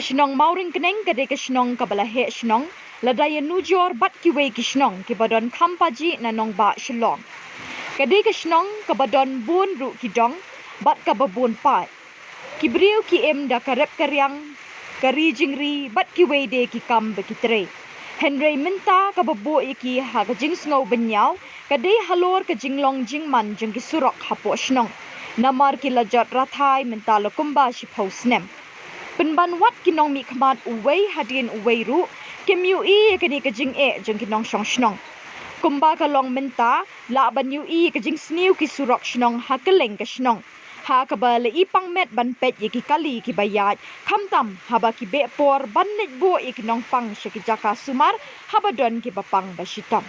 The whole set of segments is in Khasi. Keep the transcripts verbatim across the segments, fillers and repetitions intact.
Shnong Mawryngkneng ka dei ka shnong kaba la heh shnong lada ïanujor bad kiwei ki shnong kiba don kham pajih na nongbah Shillong. Ka dei ka shnong kaba don bun ruh ki dong bad kaba bun paid. Ki briew ki im da ka rep ka riang, ka ri jingri bad kiwei de ki kam ba ki trei. Hynrei mynta kaba buh ïa ki ha ka jingsngew bynñiaw ka dei halor ka jinglong jingman jong ki surok hapoh shnong. Namar ki la jot rathai mynta la kumba shiphew snem. Pynban wat ki nongmihkhmat uwei hadien uwei ruh kim ïohi ïa kane ka jingeh jong ki nongshong shnong. Kumba ka long mynta lah ban ïohi ïa ka jingsniew ki surok shnong ha kylleng ka shnong. Ha kaba la i pang met ban peit ïa ki kali kiba ïaid khamtam haba ki beh por ban leit buh ïa ki nongpang sha ki jaka sumar haba don kiba pang ba shitom.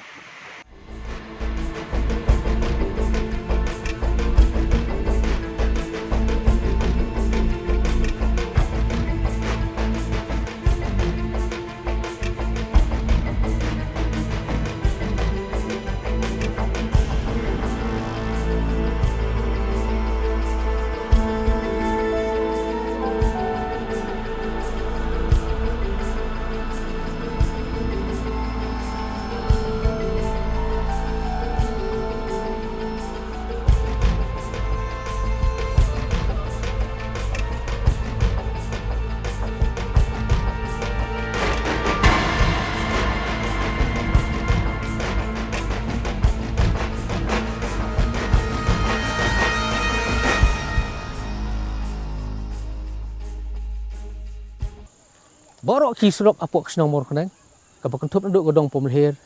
Baroh ki surok hapoh ka shnong Mawryngkneng, kaba kynthup naduh ka dong Pumlher,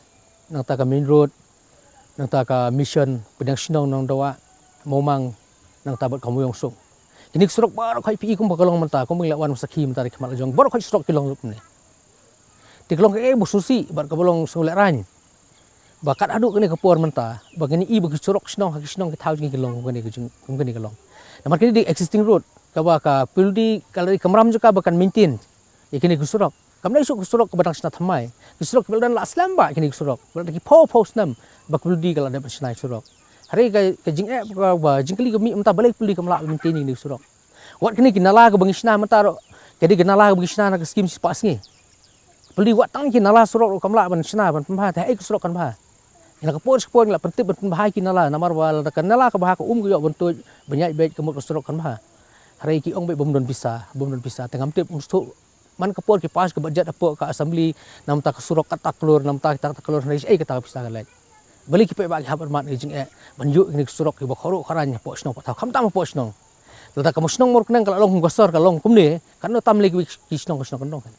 nangta ka main road, nangta ka mission, Pdeng Shnong, Nongdawa, Mawmang, nangta bad ka Mawiong Sung. Kine ki surok baroh khoit phi i kumba ka long mynta, kumba ngi la wan sakhi mynta da ki khmat la jong, baroh khoit surok ki long ruh kumne. Te ka long kaei ba sngewsih bad kaba long sngewlehrain ba kat haduh kane ka por mynta ba ngin i ba ki surok shnong ha ki shnong ki thaw jong ngi ki long kum kane ka jing, kum kane ka long. Namar kine dei existing road kaba ka P W D ka la dei kamram jong ka ba kan maintain ïa kine ki surok. Kam dei shuh ki surok kaba dang shna thymmai. Ki surok kiba la don la slem bha kine ki surok. Ba la dei ki phew phew snem ba ka P W D ka la dep ban shna ki surok. Hynrei ka, ka jingeh ba, ba jingkylli ka mih mynta balei ka P W D kam lah ban maintain ïa kine ki surok. Wat kine ki nala kaba ngi shna mynta ruh, ka dei ki nala kaba ngi shna na ka skim shispah sngi. Peli wat tang ki nala surok ruh kam lah ban shna ban pynbha, te haei ka surok kan bha? Ïa na ka por shi por ngi la pyntip ban pynbha ki nala, namar ba lada ka nala ka bha ka um ka ïoh ban tuid ban ïaid beit, ka mut ka surok kan bha. Hynrei ki ong beit bym don pisa, bym don pisa, te ngam tip, ngam sngewthuh man ka por ki pass ka budget hapoh ka assembly, namar ta ka surok kata klur, namar ta kita kata klur, hynrei shaei kata ka pisa ka leit. Balei ki paidbah ki hap ban mad ïa ka jingeh ban ïoh ïa kine ki surok kiba khraw khraw hapoh shnong, pat thaw khamtam hapoh shnong. Lada ka shnong Mawryngkneng ka la long kum ka sor ka long kumne, kan ym tam lei ki shnong, ka shnong kan long kan.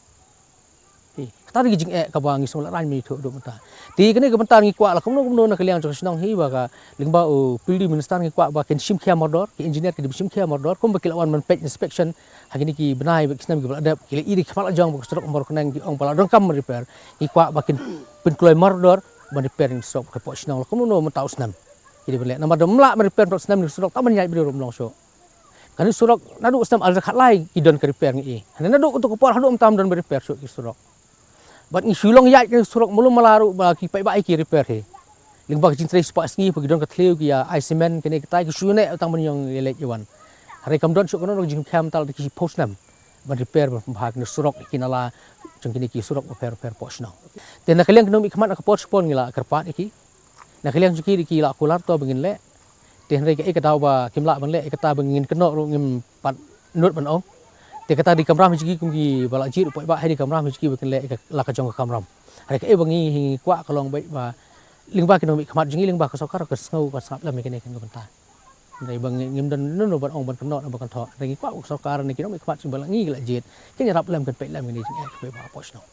Te kata dei ka jingeh kaba ngi sngewlehrain mynta, ïathuh haduh mynta. Te kane ka bynta ngi kwah la kumno kumno na ka liang jong ka shnong hi ba ka lyngba u P W D minister ngi kwah ba kin shim khia mardor, ki engineer ki dei ban shim khia mardor, kumba ki la wan ban peit inspection ha kine ki bnai bad ki snem kiba la dep, ki la i da ki khmat la jong ba ka surok Mawryngkneng ki ong ba la donkam ban repair, ngi kwah ba kin pynkloi mardor ban repair ïa kine ki surok hapoh shnong la kumno mynta u snem. Ki dei ban leh, namar da ym lah ban repair mynta u snem, kine ki surok tang ban ïaid briew ruh ym long shuh. Kane surok naduh u snem ar hajar khatlai ki don ka repair ngi i. Hynrei naduh kato ka por haduh mynta ym don ba repair shuh ki surok. Bad ngi shu long ïaid kane surok malu mala ruh ba ki paidbah ki repair hi. Lyngba ka jingtrei shispah sngi ba ki don ka thliew ki ïa ai cement kane katai, ki shu neh tang ban ïong ïaleit ïawan. Hynrei kam don shuh kano kano ka jingkham tal ki shiphew snem ban repair ban pynbha kine surok, ki nala jong kine ki surok bapher bapher hapoh shnong. Te na ka liang ki nongmihkhmat na ka por shi por ngi la kyrpad ïa ki. Na ka liang jong ki dei ki la kular to ba ngin leh. Te hynrei kaei ka daw ba kim lah ban leh, ïa kata ba ngin kynnoh ruh ngim pat nud ban ong. Te kata dei kamram jong ki kum kiba la jied u paidbah, hi dei kamram jong ki ba kin leh ïa ka la ka jong ka kamram. Hynrei kaei ba ngi hi ngi kwah ka long beit ba lyngba ki nongmihkhmat jong ngi, lyngba ka sorkar, ka sngew ka sngap lem ïa kane ka bynta. Hynrei ba ngi, ngim don nunu ban ong ban kynnoh ban kynthoh. Hynrei ngi kwah ka sorkar ne ki nongmihkhmat jong ngi ba la ngi la jied kin ïarap lem, kin peit lem ïa kane jingeh ka paidbah hapoh shnong.